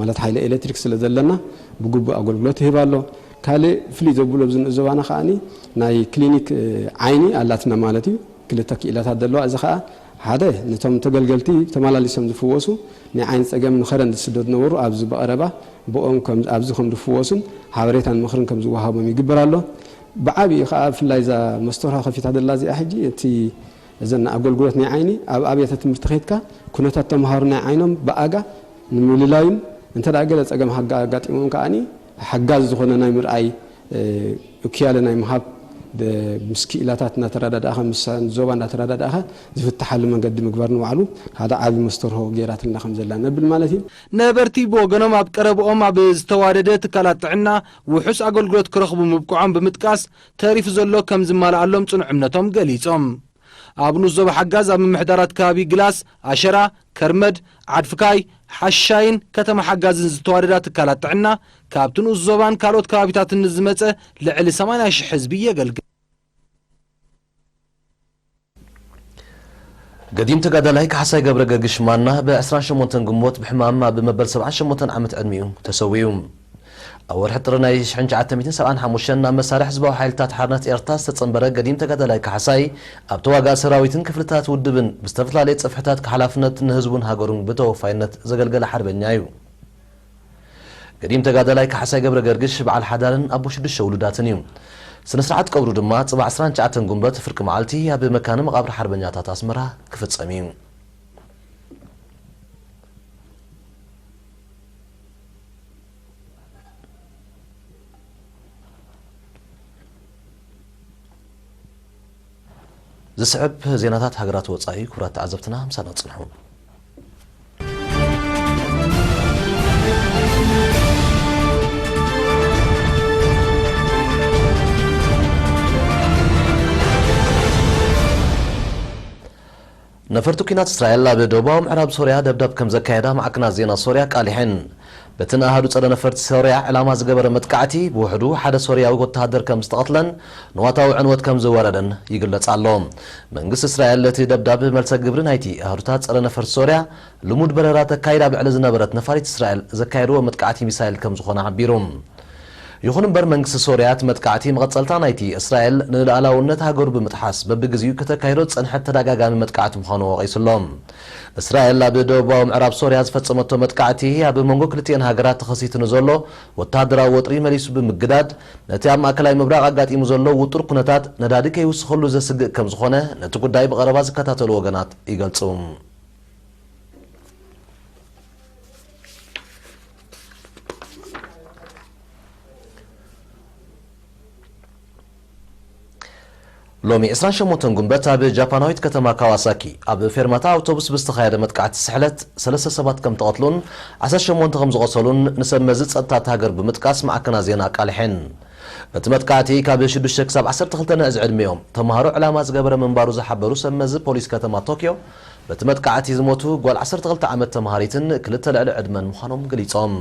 ማለት ሓይሊ ኤሌክትሪክ ስለ ዘለና፣ ብግቡእ ኣገልግሎት ይህብ ኣሎ። ካልእ ፍልይ ዘብሎ ኣብዚ ንኡስ ዞባና ከኣኒ ናይ ክሊኒክ፣ እ፣ ዓይኒ ኣላትና ማለት እዩ። ክልተ ክኢላታት ዘለዋ፣ እዚ ኸኣ ሓደ ነቶም ተገልገልቲ ተመላሊሶም ዝፍወሱ ናይ ዓይኒ ጸገም ንኸረን ዝስደዱ ነበሩ፣ ኣብዚ ብቐረባ ብኦም ከም፣ ኣብዚ ከም ዝፍወሱን ሓበሬታን ምኽርን ከም ዝወሃቦም ይግበር ኣሎ። ብዓቢኡ ኸኣ ብፍላይ እዛ መስተርሆ ከፊታ ዘላ እዚኣ ሕጂ እቲ እዘን ኣገልግሎት ናይ ዓይኒ ኣብ ኣብያተ ትምህርቲ ኸይድካ ኩነታት ተምሃሮ ናይ ዓይኖም ብኣጋ ንምልላዩን እንተ ደኣ ገለ ጸገም ሃጋ-፣ ኣጋጢሞም ከኣኒ ሓጋዚ ዝኾነ ናይ ምርኣይ፣ እ፣ እክያለ ናይ ምሃብ ደ-፣ ምስ ክኢላታት እናተረዳዳእኻ፣ ምስ ዞባ እናተረዳዳእኻ ዝፍትሓሉ መንገዲ ምግባር ንባዕሉ ሓደ ዓቢ መስተርሆ ገይራትልና ከም ዘላ ነብል ማለት እዩ። ነበርቲ ብወገኖም ኣብ ቀረብኦም ኣብ ዝተዋደደ ትካላት ጥዕና ውሑስ ኣገልግሎት ክረኽቡ ምብቅዖም ብምጥቃስ ተሪፉ ዘሎ ከም ዝማልኣሎም ጽኑዕ እምነቶም ገሊጾም። ኣብ ንኡስ ዞባ ሓጋዝ ኣብ ምምሕዳራት ከባቢ ግላስ፣ ኣሸራ፣ ከርመድ፣ ዓድፍካይ፣ ሓሻይን ከተማ ሓጋዝን ዝተዋደዳ ትካላት ጥዕና ካብቲ ንኡስ ዞባን ካልኦት ከባቢታትን ንዝመጸ ልዕሊ ሰማንያ ሽሕ ህዝቢ የገልግል። ገዲም ተጋዳላይ ካሕሳይ ገብረ ገርግሽ ማና ብ ዕስራን ሸሞንተን ግንቦት ብሕማም ኣብ መበል ሰብዓን ሸሞንተን ዓመት ዕድሚኡ ተሰዊኡ። ኣብ ወርሒ ጥሪ ናይ ሽሕን ትሽዓተ ሚእትን ሰብዓን ሓሙሽተን ናብ መሳርሒ ህዝባዊ ሓይልታት ሓርነት ኤርትራ ዝተጸንበረ ገዲም ተጋዳላይ ካሕሳይ፣ ኣብ ተዋጋኢ ሰራዊትን ክፍልታት ውድብን ብዝተፈላለየ ጽፍሕታት ሓላፍነት ንህዝቡን ሃገሩን ብተወፋይነት ዘገልገለ ሓርበኛ እዩ። ገዲም ተጋዳላይ ካሕሳይ ገብረ ገርግሽ በዓል ሓዳርን ኣቦ ሽዱሽተ ውሉዳትን እዩ። ስነ ስርዓት ቀብሩ ድማ ጽባሕ ዕስራን ትሽዓተን ጉንበት ፍርቂ መዓልቲ ኣብ መካነ መቓብር ሓርበኛታት ኣስመራ ክፍጸም እዩ። ዝስዕብ ዜናታት ሃገራት ወጻኢ፣ ክቡራት ተዓዘብትና፣ ምሳና ጽንሑ። ነፈርቲ ኲናት እስራኤል ኣብ ደቡባዊ ምዕራብ ሶርያ ደብዳብ ከም ዘካየዳ ማዕከናት ዜና ሶርያ ኣቃሊሐን። በቲ ንኣሃዱ ጸረ ነፈርቲ ሶርያ ዕላማ ዝገበረ መጥቃዕቲ፣ ብውሕዱ ሓደ ሶርያዊ ወተሃደር ከም ዝተቐትለን ንዋታዊ ዕንወት ከም ዝወረደን ይግለጽ ኣሎ። መንግስቲ እስራኤል ነቲ ደብዳብ መልሰ ግብሪ ናይቲ ኣሃዱታት ጸረ ነፈርቲ ሶርያ ልሙድ በረራ ተካይድ ኣብ ልዕሊ ዝነበረት ነፋሪት እስራኤል ዘካየድዎ መጥቃዕቲ ሚሳይል ከም ዝኾነ ሓቢሩ። ይኹን እምበር መንግስቲ ሶርያ እቲ መጥቃዕቲ መቐጸልታ ናይቲ እስራኤል ንልኣላውነት ሃገሩ ብምጥሓስ በብግዜኡ ከተካይዶ ዝጸንሐት ተደጋጋሚ መጥቃዕቲ ምዃኑ ወቒሱ ኣሎ። እስራኤል ኣብ ደቡባዊ ምዕራብ ሶርያ ዝፈጸመቶ መጥቃዕቲ ኣብ መንጎ ክልቲኤን ሃገራት ተኸሲቱ ንዘሎ ወተሃደራዊ ወጥሪ መሊሱ ብምግዳድ ነቲ ኣብ ማእከላይ ምብራቕ ኣጋጢሙ ዘሎ ውጡር ኩነታት ነዳዲ ከይውስኸሉ ዘስግእ ከም ዝኾነ ነቲ ጉዳይ ብቐረባ ዝከታተሉ ወገናት ይገልጹ። ሎሚ ዕስራን ሸሞንተን ጉንበት ኣብ ጃፓናዊት ከተማ ካዋሳኪ ኣብ ፌርማታ ኣውቶቡስ ብዝተኻየደ መጥቃዕቲ ስሕለት ሰለስተ ሰባት ከም ተቐትሉን ዓሰርተ ሸሞንተ ከም ዝቖሰሉን ንሰብ መዚ ጸጥታ እታ ሃገር ብምጥቃስ ማዕከናት ዜና ኣቃልሐን። እቲ መጥቃዕቲ ካብ ሽዱሽተ ክሳብ ዓሰርተ ክልተ ንዕዚ ዕድሚኦም ተምሃሮ ዕላማ ዝገበረ ምንባሩ ዝሓበሩ ሰብ መዚ ፖሊስ ከተማ ቶክዮ፣ በቲ መጥቃዕቲ ዝሞቱ ጓል ዓሰርተ ክልተ ዓመት ተምሃሪትን ክልተ ልዕሊ ዕድመን ምዃኖም ገሊጾም።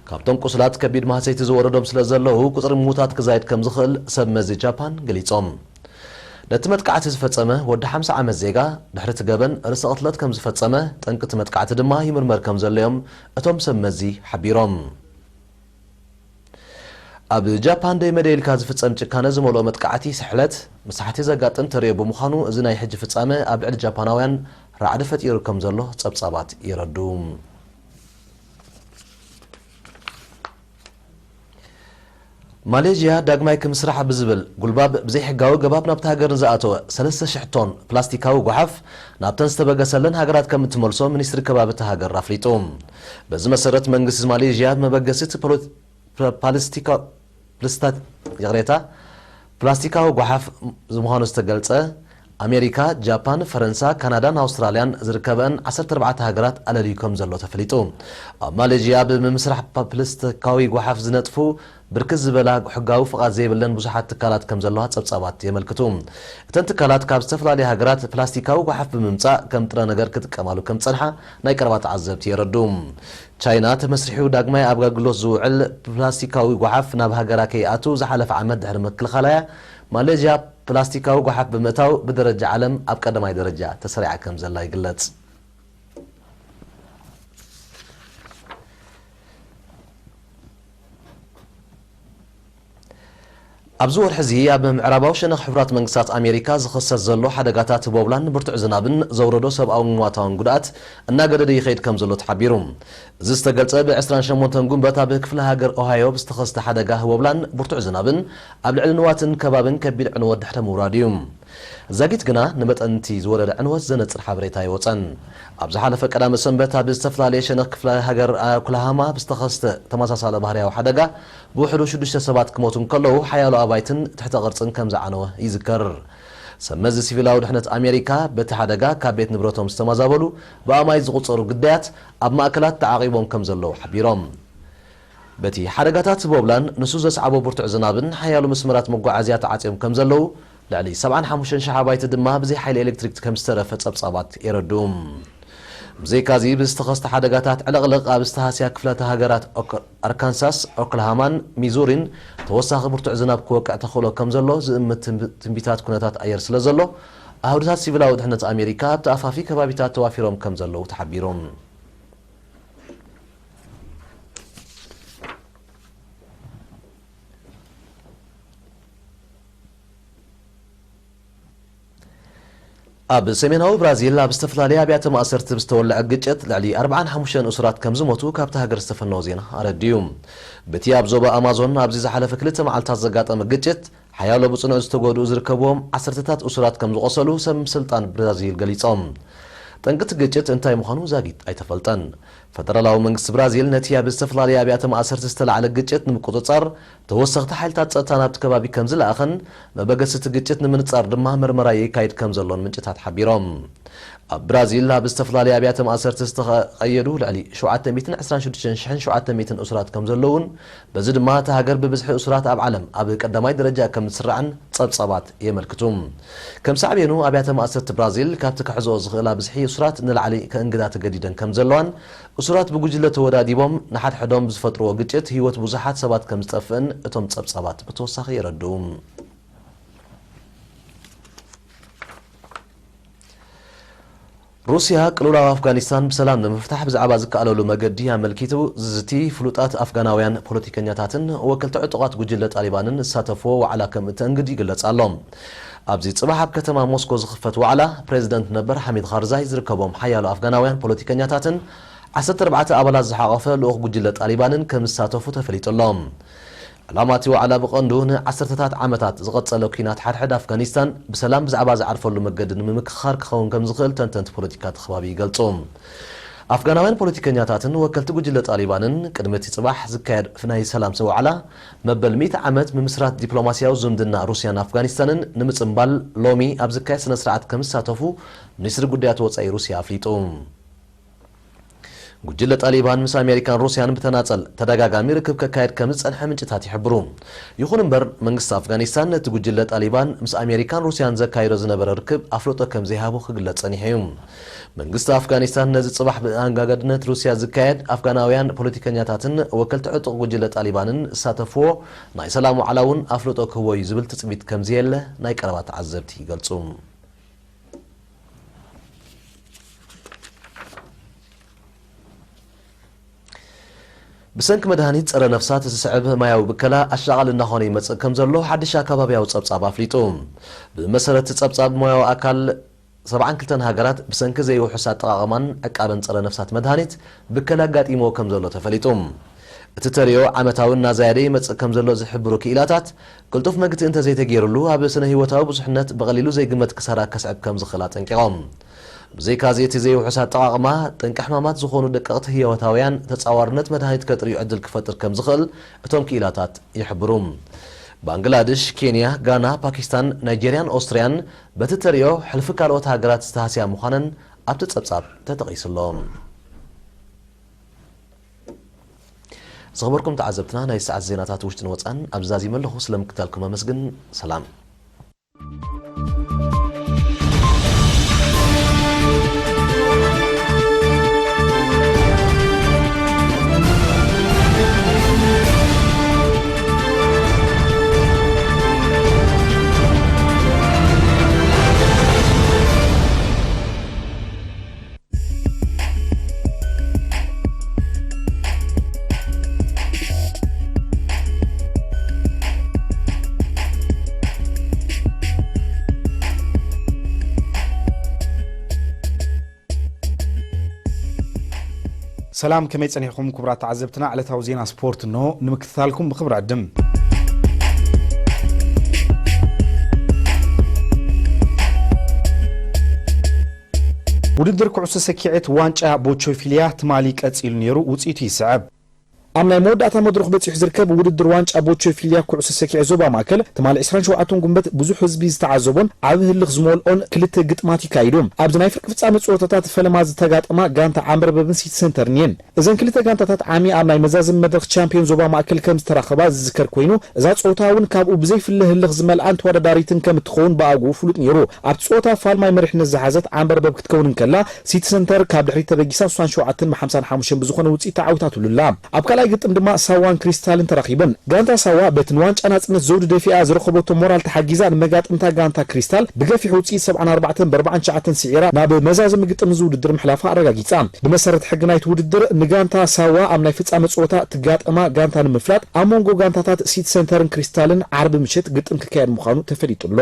ካብቶም ቁስላት ከቢድ ማህሰይቲ ዝወረዶም ስለ ዘለዉ፣ ቁጽሪ ምዉታት ክዛይድ ከም ዝኽእል ሰብ መዚ ጃፓን ገሊጾም። ነቲ መጥቃዕቲ ዝፈጸመ ወዲ ሓምሳ ዓመት ዜጋ፣ ድሕሪ እቲ ገበን ርእሰ ቅትለት ከም ዝፈጸመ፣ ጠንቂ እቲ መጥቃዕቲ ድማ ይምርመር ከም ዘሎ እዮም እቶም ሰብ መዚ ሓቢሮም። ኣብ ጃፓን ደይ መደይ ኢልካ ዝፍጸም ጭካነ ዝመልኦ መጥቃዕቲ ስሕለት፣ ምስሓቲ ዘጋጥም ተርእዮ ብምዃኑ፣ እዚ ናይ ሕጂ ፍጻመ ኣብ ልዕሊ ጃፓናውያን ራዕዲ ፈጢሩ ከም ዘሎ ጸብጻባት የረድኡ። ማሌዥያ ዳግማይ ክምስራሕ ብዝብል ጉልባብ ብዘይሕጋዊ ገባብ ናብታ ሃገር ንዝኣተወ ሰለስተ ሽሕ ቶን ፕላስቲካዊ ጓሓፍ ናብተን ዝተበገሰለን ሃገራት ከም እትመልሶ ሚኒስትሪ ከባቢ እታ ሃገር ኣፍሊጡ። በዚ መሰረት መንግስቲ ማሌዥያ መበገሲ እቲ ፖሎ-፣ ፕ-፣ ፓሊስቲካ-፣ ፕልስታ-፣ ይቕሬታ፣ ፕላስቲካዊ ጓሓፍ ምዃኑ ዝተገልጸ ኣሜሪካ፣ ጃፓን፣ ፈረንሳ፣ ካናዳን ኣውስትራልያን ዝርከበአን ዓሰርተ ኣርባዕተ ሃገራት ኣለልዩ ከም ዘሎ ተፈሊጡ። ኣብ ማሌዥያ ብምምስራሕ ፕላስቲካዊ ጓሓፍ ዝነጥፉ ብርክት ዝበላ ሕጋዊ ፍቓድ ዘይብለን ብዙሓት ትካላት ከም ዘለዋ ጸብጻባት የመልክቱ። እተን ትካላት ካብ ዝተፈላለያ ሃገራት ፕላስቲካዊ ጓሓፍ ብምምጻእ ከም ጥረ ነገር ክጥቀማሉ ከም ዝጸንሓ ናይ ቀረባ ተዓዘብቲ የረዱ። ቻይና ተመስሪሑ ዳግማይ ኣብ ኣገልግሎት ዝውዕል ፕላስቲካዊ ጓሓፍ ናብ ሃገራ ከይኣቱ ዝሓለፈ ዓመት ድሕሪ ምክልኻላያ፣ ማሌዥያ ፕላስቲካዊ ጓሓፍ ብምእታው ብደረጃ ዓለም ኣብ ቀዳማይ ደረጃ ተሰሪዓ ከም ዘላ ይግለጽ። ኣብዚ ወርሒ እዚ ኣብ ምዕራባዊ ሸነኽ ሕቡራት መንግስታት ኣሜሪካ ዝኽሰት ዘሎ ሓደጋታት ቦብላን ብርቱዕ ዝናብን ዘውረዶ ሰብኣውን ንዋታውን ጉድኣት እናገደደ ይኸይድ ከም ዘሎ ተሓቢሩ። እዚ ዝተገልጸ ብ ዕስራን ሸሞንተን ጉንበት ኣብ ክፍለ ሃገር ኦሃዮ ብዝተኸስተ ሓደጋ ቦብላን ብርቱዕ ዝናብን ኣብ ልዕሊ ንዋትን ከባብን ከቢድ ዕንወት ድሕሪ ምውራዱ እዩ። ዛጊት ግና ንመጠን እቲ ዝወረደ ዕንወት ዘነጽር ሓበሬታ ኣይወጸን። ኣብ ዝሓለፈ ቀዳመ ሰንበት ኣብ ዝተፈላለየ ሸነኽ ክፍለ ሃገር ኦክላሃማ ብዝተኸስተ ተመሳሳሊ ባህርያዊ ሓደጋ ብውሕዱ ሽዱሽተ ሰባት ክሞቱ እንከለዉ፣ ሓያሎ ኣባይትን ትሕተ ቅርጽን ከም ዝዓነወ ይዝከር። ሰብ መዚ ሲቪላዊ ድሕነት ኣሜሪካ፣ በቲ ሓደጋ ካብ ቤት ንብረቶም ዝተመዛበሉ ብኣማኢት ዝቑጸሩ ግዳያት ኣብ ማእከላት ተዓቒቦም ከም ዘለዉ ሓቢሮም። በቲ ሓደጋታት ቦብላን ንሱ ዘስዓቦ ብርቱዕ ዝናብን ሓያሎ መስመራት መጓዓዝያ ተዓጽዮም ከም ዘለዉ፣ ልዕሊ ሰብዓን ሓሙሽተን ሽሕ ኣባይቲ ድማ ብዘይ ሓይሊ ኤሌክትሪክ ከም ዝተረፈ ጸብጻባት የረድኡ። ብዘይካዚ፣ ብዝተኸስተ ሓደጋታት ዕልቕልቕ ኣብ ዝተሃስያ ክፍላተ ሃገራት ኦክ-፣ ኣርካንሳስ፣ ኦክላሃማን ሚዙሪን ተወሳኺ ብርቱዕ ዝናብ ክወቅዕ ተኽእሎ ከም ዘሎ ዝእምት ትንብ-፣ ትንቢታት ኩነታት ኣየር ስለ ዘሎ፣ ኣህዱታት ሲቪላዊ ድሕነት ኣሜሪካ ኣብቲ ኣፋፊ ከባቢታት ተዋፊሮም ከም ዘለዉ ተሓቢሩ። ኣብ ሰሜናዊ ብራዚል ኣብ ዝተፈላለያ ኣብያተ ማእሰርቲ ብዝተወልዐ ግጭት ልዕሊ ኣርብዓን ሓሙሽተን እሱራት ከም ዝሞቱ ካብቲ ሃገር ዝተፈነወ ዜና ኣረድዩ። በቲ ኣብ ዞባ ኣማዞን ኣብዚ ዝሓለፈ ክልተ መዓልታት ዘጋጠመ ግጭት፣ ሓያሎ ብጽኑዕ ዝተጎድኡ ዝርከብዎም ዓሰርተታት እሱራት ከም ዝቖሰሉ ሰብ ስልጣን ብራዚል ገሊጾም። ጠንቂ እቲ ግጭት እንታይ ምዃኑ ዛጊት ኣይተፈልጠን። ፈደራላዊ መንግስቲ ብራዚል ነቲ ኣብ ዝተፈላለየ ኣብያተ ማእሰርቲ ዝተላዕለ ግጭት ንምቁጽጻር ተወሰኽቲ ሓይልታት ጸጥታ ናብቲ ከባቢ ከም ዝለኣኸን መበገሲ እቲ ግጭት ንምንጻር ድማ መርመራ የካይድ ከም ዘሎን ምንጭታት ሓቢሮም። ኣብ ብራዚል ኣብ ዝተፈላለዩ ኣብያተ ማእሰርቲ ዝተቐየዱ ልዕሊ ሸውዓተ ሚእትን ዕስራን ሽዱሽተን ሽሕን ሸውዓተ ሚእትን እሱራት ከም ዘለውን፣ በዚ ድማ እታ ሃገር ብብዝሒ እሱራት ኣብ ዓለም ኣብ ቀዳማይ ደረጃ ከም ዝስራዕን ጸብጻባት የመልክቱ። ከም ሳዕቤኑ ኣብያተ ማእሰርቲ ብራዚል ካብቲ ክሕዝኦ ዝኽእላ ብዝሒ እሱራት ንላዕሊ ከእንግዳ ተገዲደን ከም ዘለዋን፣ እሱራት ብጉጅለ ተወዳዲቦም ንሓድሕዶም ብዝፈጥርዎ ግጭት ህይወት ብዙሓት ሰባት ከም ዝጠፍእን እቶም ጸብጻባት ብተወሳኺ የረድኡ። ሩስያ ቅልውላው ኣፍጋኒስታን ብሰላም ንምፍታሕ ብዛዕባ ዝከኣለሉ መገዲ ኣመልኪቱ ዝዝቲ ፍሉጣት ኣፍጋናውያን ፖለቲከኛታትን ወከልቲ ዕጡቓት ጉጅለ ጣሊባንን ዝሳተፍዎ ዋዕላ ከም እተእንግድ ይግለጽ ኣሎ። ኣብዚ ጽባሕ ኣብ ከተማ ሞስኮ ዝኽፈት ዋዕላ፣ ፕሬዚደንት ነበር ሓሚድ ኻርዛይ ዝርከቦም ሓያሎ ኣፍጋናውያን ፖለቲከኛታትን ዓሰርተ ኣርባዕተ ኣባላት ዝሓቖፈ ልኡኽ ጉጅለ ጣሊባንን ከም ዝሳተፉ ተፈሊጡ ኣሎ። ዕላማ እቲ ዋዕላ ብቐንዱ ንዓሰርተታት ዓመታት ዝቐጸለ ኲናት ሓድሕድ ኣፍጋኒስታን ብሰላም ብዛዕባ ዝዓርፈሉ መገዲ ንምምክኻር ክኸውን ከም ዝኽእል ተንተንቲ ፖለቲካ እቲ ከባቢ ይገልጹ። ኣፍጋናውያን ፖለቲከኛታትን ወከልቲ ጉጅለ ጣሊባንን ቅድሚ እቲ ጽባሕ ዝካየድ ናይ ሰላም ዋዕላ፣ መበል ሚእቲ ዓመት ምምስራት ዲፕሎማስያዊ ዝምድና ሩስያን ኣፍጋኒስታንን ንምጽንባል ሎሚ ኣብ ዝካየድ ስነ ስርዓት ከም ዝሳተፉ ሚኒስትሪ ጉዳያት ወጻኢ ሩስያ ኣፍሊጡ። ጉጅለ ጣሊባን ምስ ኣሜሪካን ሩስያን ብተናጸል ተደጋጋሚ ርክብ ከካየድ ከም ዝጸንሐ ምንጭታት ይሕብሩ። ይኹን እምበር፣ መንግስቲ ኣፍጋኒስታን ነቲ ጉጅለ ጣሊባን ምስ ኣሜሪካን ሩስያን ዘካይዶ ዝነበረ ርክብ ኣፍልጦ ከም ዘይሃቦ ክግለጽ ጸኒሑ እዩ። መንግስቲ ኣፍጋኒስታን ነዚ ጽባሕ ብኣንጋጋድነት ሩስያ ዝካየድ ኣፍጋናውያን ፖለቲከኛታትን ወከልቲ ዕጡቕ ጉጅለ ጣሊባንን ዝሳተፍዎ ናይ ሰላም ዋዕላ እውን ኣፍልጦ ክህቦ እዩ ዝብል ትጽቢት ከም ዘየለ ናይ ቀረባ ተዓዘብቲ ይገልጹ። ብሰንኪ መድሃኒት ጸረ ነፍሳት ዝስዕብ ማያዊ ብከላ ኣሻቓሊ እናኾነ ይመጽእ ከም ዘሎ ሓድሽ ኣከባብያዊ ጸብጻብ ኣፍሊጡ። ብመሰረት እቲ ጸብጻብ፣ ማያዊ ኣካል ሰብዓን ክልተን ሃገራት ብሰንኪ ዘይውሑስ ኣጠቓቕማን ዕቃበን ጸረ ነፍሳት መድሃኒት ብከላ ኣጋጢምዎ ከም ዘሎ ተፈሊጡ። እቲ ተርእዮ ዓመታዊ እናዛየደ ይመጽእ ከም ዘሎ ዝሕብሩ ክኢላታት፣ ቅልጡፍ መግትኢ እንተዘይተገይሩሉ፣ ኣብ ስነ ህይወታዊ ብዙሕነት ብቐሊሉ ዘይግመት ክሳራ ከስዕብ ከም ዝኽእል ኣጠንቂቖም። ብዘይካዚ፣ እቲ ዘይውሑስ ኣጠቓቕማ፣ ጠንቂ ሕማማት ዝኾኑ ደቀቕቲ ህይወታውያን ተጻዋርነት መድሃኒት ከጥርዩ ዕድል ክፈጥር ከም ዝኽእል እቶም ክኢላታት ይሕብሩ። ባንግላድሽ፣ ኬንያ፣ ጋና፣ ፓኪስታን፣ ናይጄርያን ኦስትርያን በቲ ተርእዮ ሕልፊ ካልኦት ሃገራት ዝተሃስያ ምዃነን ኣብቲ ጸብጻብ ተጠቒሱ ኣሎ። ዝኸበርኩም ተዓዘብትና፣ ናይ ሰዓት ዜናታት ውሽጥን ወጻን ኣብዚ ዛዚመ ኣለኹ። ስለምክታልኩም ኣመስግን። ሰላም። ሰላም፣ ከመይ ጸኒሕኩም ክቡራት ተዓዘብትና? ዕለታዊ ዜና ስፖርት እንሆ ንምክትታልኩም ብኽብሪ ዕድም። ውድድር ኩዕሶ ሰኪዔት ዋንጫ ቦቾፊልያ ትማሊ ቀጺሉ ነይሩ፣ ውጽኢቱ ይስዕብ። ኣብ ናይ መወዳእታ መድረኽ በጺሑ ዝርከብ ውድድር ዋንጫ ቦቾፊልያ ኩዕሶ ሰኪዔት ዞባ ማእከል፣ ትማሊ ዕስራን ሸውዓተን ጉንበት ብዙሕ ህዝቢ ዝተዓዘቦን ዓቢ ህልኽ ዝመልኦን ክልተ ግጥማት ይካይዱ። ኣብዚ ናይ ፍርቂ ፍጻመ ጸወታታት ፈለማ ዝተጋጠማ ጋንታ ዓንበርበብን ሲቲ ሰንተርን እየን። እዘን ክልተ ጋንታታት ዓሚ ኣብ ናይ መዛዘሚ መድረኽ ቻምፒዮን ዞባ ማእከል ከም ዝተራኸባ ዝዝከር ኮይኑ፣ እዛ ጸወታ እውን ካብኡ ብዘይፍለ ህልኽ ዝመልኣን ተወዳዳሪትን ከም እትኸውን ብኣግኡ ፍሉጥ ነይሩ። ኣብቲ ጸወታ ፋልማይ መሪሕነት ዝሓዘት ዓንበርበብ ክትከውን እንከላ፣ ሲቲ ሰንተር ካብ ድሕሪት ተበጊሳ ስሳን ሸውዓተን ብሓምሳን ሓሙሽተን ብዝኾነ ውጽኢት ተዓዊታትሉ ኣላ። ኣብ ካልኣይ ግጥም ድማ ሳዋን ክሪስታልን ተራኺበን። ጋንታ ሳዋ በቲ ንዋንጫ ናጽነት ዘውዲ ደፊኣ ዝረኸበቶ ሞራል ተሓጊዛ ንመጋጥምታ ጋንታ ክሪስታል ብገፊሕ ውጽኢት ሰብዓን ኣርባዕተን ብኣርባዓን ትሽዓተን ስዒራ ናብ መዛዘሚ ግጥም እዚ ውድድር ምሕላፋ ኣረጋጊጻ። ብመሰረት ሕጊ ናይቲ ውድድር ንጋንታ ሳዋ ኣብ ናይ ፍጻመ ጸወታ ትጋጠማ ጋንታ ንምፍላጥ ኣብ መንጎ ጋንታታት ሲቲ ሰንተርን ክሪስታልን ዓርቢ ምሸት ግጥም ክካየድ ምዃኑ ተፈሊጡ ኣሎ።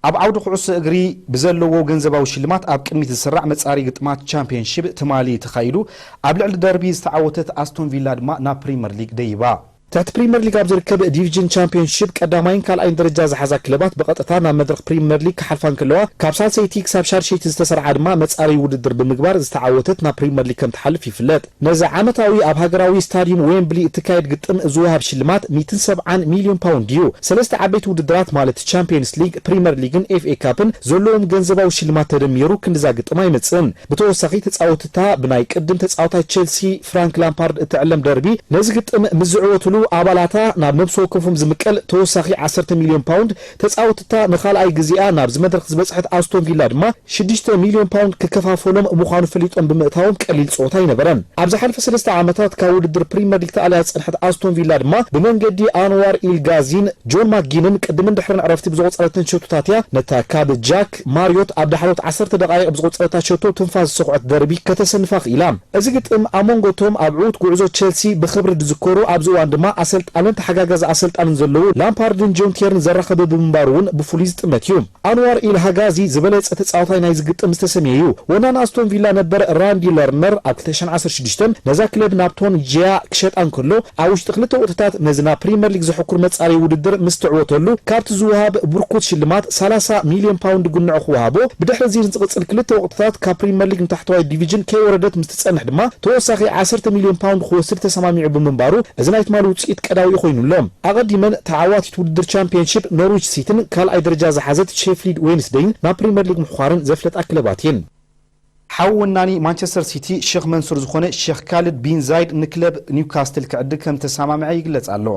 ኣብ ዓውዲ ኩዕሶ እግሪ ብዘለዎ ገንዘባዊ ሽልማት ኣብ ቅድሚት ዝስራዕ መጻሪ ግጥማት ቻምፒየንሺፕ ትማሊ ተኻይዱ፣ ኣብ ልዕሊ ደርቢ ዝተዓወተት ኣስቶን ቪላ ድማ ናብ ፕሪመር ሊግ ደይባ። ትሕቲ ፕሪምየር ሊግ ኣብ ዝርከብ ዲቪዥን ቻምፒዮንሺፕ ቀዳማይን ካልኣይን ደረጃ ዝሓዛ ክለባት ብቐጥታ ናብ መድረኽ ፕሪምየር ሊግ ክሓልፋ እንከለዋ፣ ካብ ሳልሰይቲ ክሳብ ሻድሸይቲ ዝተሰርዓ ድማ መጻረዪ ውድድር ብምግባር ዝተዓወተት ናብ ፕሪምየር ሊግ ከም ትሓልፍ ይፍለጥ። ነዚ ዓመታዊ ኣብ ሃገራዊ ስታድዩም ዌምብሊ እትካየድ ግጥም ዝወሃብ ሽልማት ሚእትን ሰብዓን ሚልዮን ፓውንድ እዩ። ሰለስተ ዓበይቲ ውድድራት ማለት ቻምፒዮንስ ሊግ፣ ፕሪምየር ሊግን ኤፍኤ ካፕን ዘለዎም ገንዘባዊ ሽልማት ተደሚሩ ክንድዛ ግጥም ኣይመጽእን። ብተወሳኺ ተጻወትታ ብናይ ቅድም ተጻዋታይ ቸልሲ ፍራንክ ላምፓርድ እትዕለም ደርቢ ነዚ ግጥም ምስ ዝዕወትሉ ኣባላታ ናብ ነብሲ ወከፎም ዝምቀል ተወሳኺ ዓሰርተ ሚልዮን ፓውንድ፣ ተጻወትታ ንኻልኣይ ግዜኣ ናብዚ መድረኽ ዝበጽሐት ኣስቶን ቪላ ድማ ሽዱሽተ ሚልዮን ፓውንድ ክከፋፈሎም ምዃኑ ፈሊጦም ብምእታዎም ቀሊል ጸወታ ኣይነበረን። ኣብ ዝሓለፈ ሰለስተ ዓመታት ካብ ውድድር ፕሪምየር ሊግ ተኣልያ ዝጸንሐት ኣስቶን ቪላ ድማ ብመንገዲ ኣንዋር ኢል ጋዚን ጆን ማክጊንን ቅድምን ድሕርን ዕረፍቲ ብዝቆጸረተን ሸቶታት እያ ነታ ካብ ጃክ ማርዮት ኣብ ዳሕሮት ዓሰርተ ደቓይቕ ብዝቆጸረታ ሸቶ ትንፋስ ዝሰኹዐት ደርቢ ከተሰንፋ ክኢላ። እዚ ግጥም ኣብ መንጎ እቶም ኣብ ዕዉት ጉዕዞ ቸልሲ ብኽብሪ ዝዝከሩ፣ ኣብዚ እዋን ድማ ኣሰልጣንን ተሓጋጋዚ ኣሰልጣንን ዘለዉ ላምፓርድን ጆን ቴርን ዘራኸበ ብምንባሩ እውን ብፍሉይ ዝጥመት እዩ። ኣንዋር ኢል ሃጋዚ ዝበለጸ ተጻዋታይ ናይዚ ግጥም ዝተሰምየ እዩ። ወናን ኣስቶን ቪላ ነበር ራንዲ ለርነር ኣብ ክልተ ሽሕን ዓሰርተ ሽዱሽተን ነዛ ክለብ ናብ ቶን ጂያ ክሸጣ እንከሎ፣ ኣብ ውሽጢ ክልተ ወቕትታት ነዚ ናብ ፕሪምየር ሊግ ዘሕኩር መጻረዪ ውድድር ምስ ትዕወተሉ፣ ካብቲ ዝወሃብ ብርኩት ሽልማት ሰላሳ ሚልዮን ፓውንድ ግንዖ ክወሃቦ፣ ብድሕሪ እዚ ንዝቕጽል ክልተ ወቕትታት ካብ ፕሪምየር ሊግ ንታሕተዋይ ዲቪዥን ከይወረደት ምስ ትጸንሕ ድማ ተወሳኺ ዓሰርተ ሚልዮን ፓውንድ ክወስድ ተሰማሚዑ ብምንባሩ፣ እዚ ናይ ትማሊ ውጽኢት ቀዳዊኡ ኮይኑ ኣሎ። ኣቐዲመን ተዓዋቲት ውድድር ቻምፒዮንሺፕ ኖርዊች ሲቲን ካልኣይ ደረጃ ዝሓዘት ሼፍሊድ ዌንስደይን ናብ ፕሪምየር ሊግ ምሕዃረን ዘፍለጣ ክለባት እየን። ሓው ወናኒ ማንቸስተር ሲቲ ሼኽ መንሱር ዝኾነ ሼኽ ካልድ ቢን ዛይድ ንክለብ ኒውካስትል ክዕድግ ከም ተሰማምዐ ይግለጽ ኣሎ።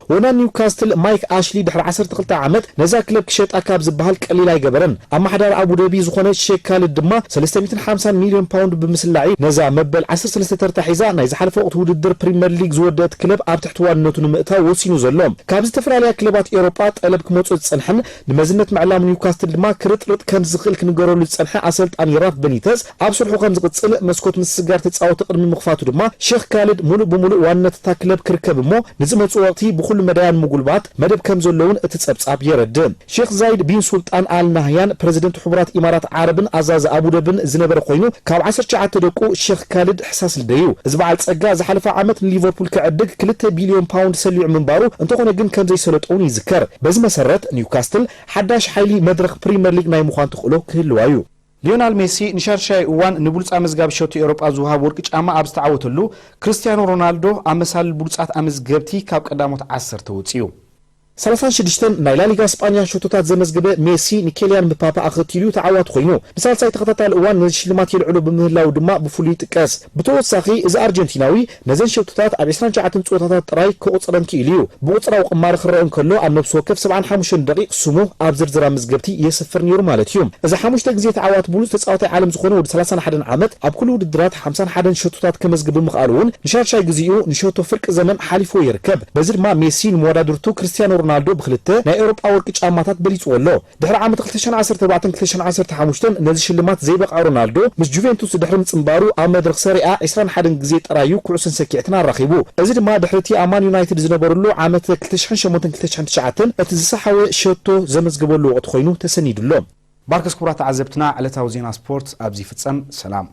ወናን ኒውካስትል ማይክ ኣሽሊ ድሕሪ ዓሰርተ ክልተ ዓመት ነዛ ክለብ ክሸጣ ካብ ዝበሃል ቀሊል ኣይገበረን። ኣመሓዳሪ ኣቡደቢ ዝኾነ ሼክ ካልድ ድማ ሰለስተ ሚእትን ሓምሳን ሚልዮን ፓውንድ ብምስላዕ እዩ ነዛ መበል ዓሰርተ ሰለስተ ተርታ ሒዛ ናይ ዝሓለፈ ወቕቲ ውድድር ፕሪምየር ሊግ ዝወደአት ክለብ ኣብ ትሕቲ ዋንነቱ ንምእታው ወሲኑ ዘሎ። ካብ ዝተፈላለያ ክለባት ኤውሮጳ ጠለብ ክመጾ ዝጸንሐን ንመዝነት ምዕላም ኒውካስትል ድማ ክርጥርጥ ከም ዝኽእል ክንገረሉ ዝጸንሐ ኣሰልጣኒ ራፍ በኒተዝ ኣብ ስርሑ ከም ዝቕጽል መስኮት ምስግጋር ተጻወቲ ቅድሚ ምኽፋቱ ድማ ሼኽ ካልድ ሙሉእ ብሙሉእ ዋንነት እታ ክለብ ክርከብ እሞ ንዝመጽእ ወቕቲ ብኹሉ መዳያን ምጉልባት መደብ ከም ዘሎ እውን እቲ ጸብጻብ የረድእ። ሼኽ ዛይድ ቢን ሱልጣን ኣል ናህያን ፕረዚደንት ሕቡራት ኢማራት ዓረብን ኣዛዚ ኣቡደብን ዝነበረ ኮይኑ ካብ ዓሰርተ ትሽዓተ ደቁ ሼኽ ካልድ ሕሳስ ልደዩ። እዚ በዓል ጸጋ ዝሓለፈ ዓመት ንሊቨርፑል ክዕድግ ክልተ ቢልዮን ፓውንድ ሰሊዑ ምንባሩ እንተኾነ ግን ከም ዘይሰለጦ እውን ይዝከር። በዚ መሰረት ኒውካስትል ሓዳሽ ሓይሊ መድረኽ ፕሪምየር ሊግ ናይ ምዃን ተኽእሎ ክህልዋ እዩ። ሊዮናል ሜሲ ንሻድሻይ እዋን ንብሉጽ ኣመዝጋቢ ሸቶ ኤውሮጳ ዝወሃብ ወርቂ ጫማ ኣብ ዝተዓወተሉ፣ ክርስቲያኖ ሮናልዶ ኣብ መሳልል ብሉጻት ኣመዝገብቲ ካብ ቀዳሞት ዓሰርተ ወጺኡ። ሰላሳን ሽዱሽተን ናይ ላሊጋ ስጳኛ ሸቶታት ዘመዝገበ ሜሲ ንኬልያን ምፓፓ ኣኸቲሉ ተዓዋቲ ኮይኑ፣ ንሳልሳይ ተኸታታሊ እዋን ነዚ ሽልማት የልዕሎ ብምህላው ድማ ብፍሉይ ይጥቀስ። ብተወሳኺ እዚ ኣርጀንቲናዊ ነዘን ሸቶታት ኣብ ዕስራን ትሽዓተን ጸወታታት ጥራይ ክቑጽረን ክኢሉ እዩ። ብቑጽራዊ ቅማሪ ክረአ እንከሎ ኣብ ነብሲ ወከፍ ሰብዓን ሓሙሽተን ደቂቕ ስሙ ኣብ ዝርዝር ኣመዝገብቲ የስፍር ነይሩ ማለት እዩ። እዚ ሓሙሽተ ግዜ ተዓዋቲ ብሉጽ ተጻዋታይ ዓለም ዝኾነ ወዲ ሰላሳን ሓደን ዓመት ኣብ ኩሉ ውድድራት ሓምሳን ሓደን ሸቶታት ከመዝግብ ብምኽኣሉ እውን ንሻድሻይ ግዜኡ ንሸቶ ፍርቂ ዘመን ሓሊፍዎ ይርከብ። በዚ ድማ ሜሲ ንመወዳድርቱ ክርስቲያኖ ሮናልዶ ብክልተ ናይ ኤውሮጳ ወርቂ ጫማታት በሊጽዎ ኣሎ። ድሕሪ ዓመት ክልተ ሽሕን ዓሰርተ ኣርባዕተን ክልተ ሽሕን ዓሰርተ ሓሙሽተን ነዚ ሽልማት ዘይበቕዐ ሮናልዶ ምስ ጁቬንቱስ ድሕሪ ምጽንባሩ ኣብ መድረኽ ሰሪኣ ዕስራን ሓደን ግዜ ጥራዩ ኩዕሶን ሰኪዕትን ኣራኺቡ። እዚ ድማ ድሕሪ እቲ ኣብ ማን ዩናይትድ ዝነበረሉ ዓመት ክልተ ሽሕን ሸሞንተን ክልተ ሽሕን ትሽዓተን እቲ ዝሰሓወ ሸቶ ዘመዝገበሉ ወቕቲ ኮይኑ ተሰኒዱ ኣሎ። ባርከስ ክቡራት ተዓዘብትና ዕለታዊ ዜና ስፖርት ኣብዚ ይፍጸም። ሰላም።